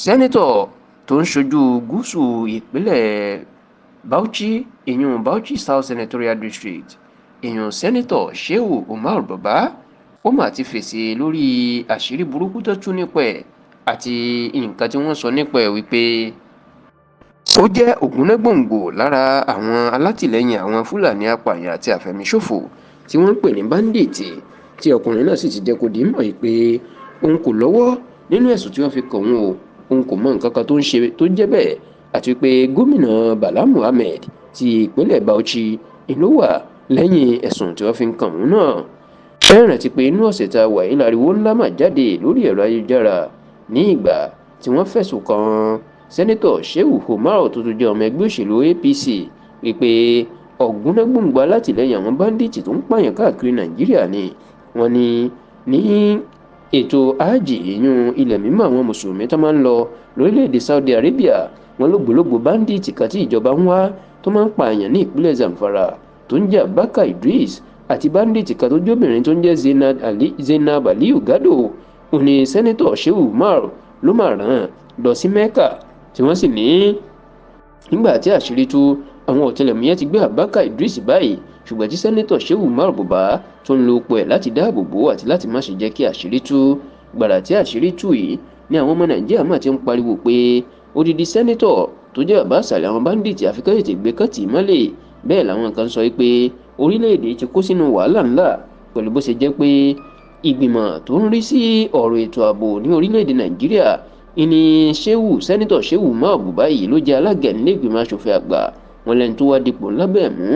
Sẹ́nitọ̀ tó ń ṣojú gúúsù ìpínlẹ̀ Bauchi, ìyún Bauchi South Senatorial District, ìyún Sẹ́nitọ̀ Shehu Umar Baba, ó mà ti fèsì lórí àṣírí burúkú tó tú nípa ẹ̀ àti nǹkan tí wọ́n sọ nípa ẹ̀ wípé ó jẹ́ ògúnnágbòǹgbò lára àwọn alátìlẹyìn àwọn Fúlàní apààyàn àti àfẹ̀míṣòfò tí wọ́n ń pè ní báńdíìtì, tí ọkùnrin náà sì ti jẹ́ kó di mímọ̀ pé òun kò lọ́wọ́ nínú ẹ̀sùn tí wọ́n fi kàn òun o, òun kò mọ nǹkan kan tó ń ṣe tó ń jẹ́ bẹ́ẹ̀, àti pé gómìnà Bala Muhammed ti ìpínlẹ̀ Bauchi ló wà lẹ́yìn ẹ̀sùn tí wọ́n fi ń kàn òun náà. Ẹ rántí pé inú ọ̀sẹ̀ tá a wà yìí láriwo ńlá mà jáde lórí ẹ̀rọ ayélujára ní ìgbà tí wọ́n fẹ̀sùn kàn Sẹ́nitọ̀ Shehu Umar tó tún jẹ́ ọmọ ẹgbẹ́ òṣèlú APC wípé ọ̀gúnnágbòǹgbò alátìlẹyìn àwọn báńdíìtì tó ń pààyàn káàkiri Nàìjíríà ni. Wọ́n ní ní ètò háàjì, ìyún ilẹ̀ mímọ́ àwọn mùsùlùmí tó máa ń lọ lórílẹ̀‐èdè Saudi Arabia, wọ́n lógbólógbòó báńdíìtì kan tí ìjọba ń wá tó máa ń pààyàn ní ìpínlẹ̀ Zamfara tó ń jẹ́ Abubakar Idris, àti báńdíìtì kan tó jóbìnrin tó ń jẹ́ Zainab Aliyu Gado, ó ní Sẹ́nitọ̀ Shehu Umar ló máa rán lọ sí Mecca, tí wọ́n sì ní nígbà tí àṣírí tú, àwọn ọ̀tẹlẹ̀múyẹ́ ti gbé Abubakar Idris báyìí, ṣùgbọ́n tí Sẹ́nitọ̀ Shehu Umar Buba tó ń lo ipò ẹ̀ láti dáàbò bò àti láti má ṣe jẹ́ kí àṣírí tú. Gbàrà tí àṣírí tú yìí ni àwọn ọmọ Nàìjíríà mà ti ń pariwo pé odidi sẹ́nitọ̀ tó jẹ́ bàbá àṣàlẹ̀ àwọn báńdíìtì, àfi kán tètè gbé kán tì í mọ́lẹ̀. Bẹ́ẹ̀ làwọn kan sọ pé orílẹ̀-èdè ti kó sínú wàhálà ńlá pẹ̀lú bó ṣe jẹ́ pé ìgbìmọ̀ tó ń rí sí ọ̀rọ̀ ètò ààbò ní orílẹ̀-èdè Nàìjíríà ìní Shehu, Sẹ́nitọ̀ Shehu Umar Buba yìí ló jẹ́ alága nílé ìgbìmọ̀ asòfin àgbà wọn, lẹ́ni tó wá dipò ńlá bẹ́ẹ̀ mú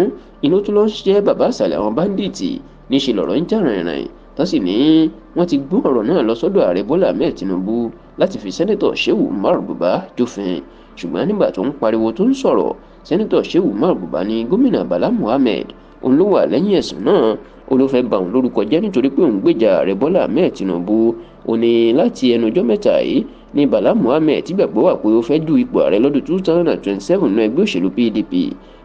inú tó lọ ń ṣiṣẹ́ bàbá àṣàlẹ̀ àwọn báńdíìtì. Níṣẹ́ lọ̀rọ̀ ń jà rìnrìn, tó sì ní wọ́n ti gbé ọ̀rọ̀ náà lọ sọ́dọ̀ ààrẹ Bọ́lá Ahmed Tinubu láti fi Sẹ́nitọ̀ Shehu Umar Buba jófin. Ṣùgbọ́n nígbà tó ń pariwo tó ń sọ̀rọ̀, Sẹ́nitọ̀ Shehu Umar Buba ní gómìnà Bala Muhammed òun ló wà lẹ́yìn ẹ̀sùn náà, ó ló fẹ́ ba òun lórúkọ jẹ́ nítorí pé òun gbèjà ààrẹ Bọ́lá Ahmed Tinubu. Ó ní láti ẹnu ọjọ́ mẹ́ta yìí ní Bala Muhammed tí gbàgbọ́ wà pé ó fẹ́ du ipò ààrẹ lọ́dún 2027 náà ẹgbẹ́ òṣèlú PDP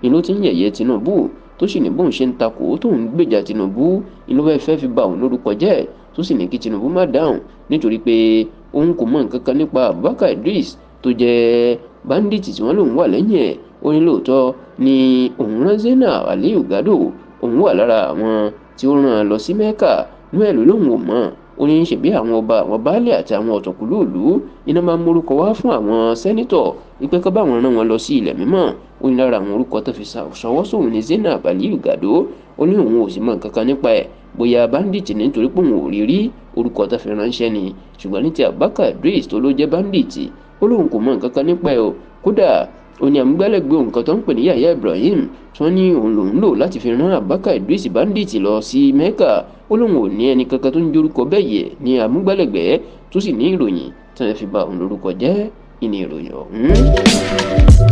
ni ló ti ń yẹ̀yẹ́ Tinubu, tó sì ní bóun ṣe ń takò tóun gbèjà Tinubu ni ló fẹ́ fi ba òun lórúkọ jẹ́, tó sì ní kí Tinubu má dáhùn nítorí pé òun kò mọ nǹkan kan nípa Abubakar Idris tó jẹ́ báńdíìtì tí wọ́n lòun wà lẹ́yìn ẹ̀. Ó ní lóòótọ́ ni òun rán Zainab Aliyu Gado, òun wà lára àwọn tí ó rán an lọ sí Mecca ní ẹ̀ ló lóun ò mọ̀. Ó ní ṣèbí àwọn ọba, àwọn baálé àti àwọn ọ̀tọ̀kùlú ìlú iná máa ń morúkọ wá fún àwọn sẹ́nitọ̀ wípé kó bá wọn rán wọn lọ sí ilẹ̀ mímọ́. Ó ní lára àwọn orúkọ tó fi ṣọwọ́ sóun ní Zainab Aliyu Gado. Ó ní òun ò sì mọ nǹkan kan nípa ẹ̀, bóyá báńdíìtì nítorí pé òun ò rí rí, orúkọ tó fi ránṣẹ́ ni. Ṣùgbọ́n ní ti Abubakar Idris tó ló jẹ́ báńdíìtì, ó lóun kò mọ nǹkan kan nípa ẹ̀ o. Kódà ó ní amúgbálẹ́gbẹ̀ẹ́ òun kan tó ń pè ní Yahya Ibrahim tí wọ́n ní òun lòun lò láti fi rán Abubakar Idris báńdíìtì lọ sí Mecca, ó lóun ò ní ẹnì kankan tó ń jórúkọ bẹ́ẹ̀ yẹ ní amúgbálẹ́gbẹ̀ẹ́, tó sì ní ìròyìn tí wọ́n fi ba òun lórúkọ jẹ́ ìní ìròyìn ọ̀hún.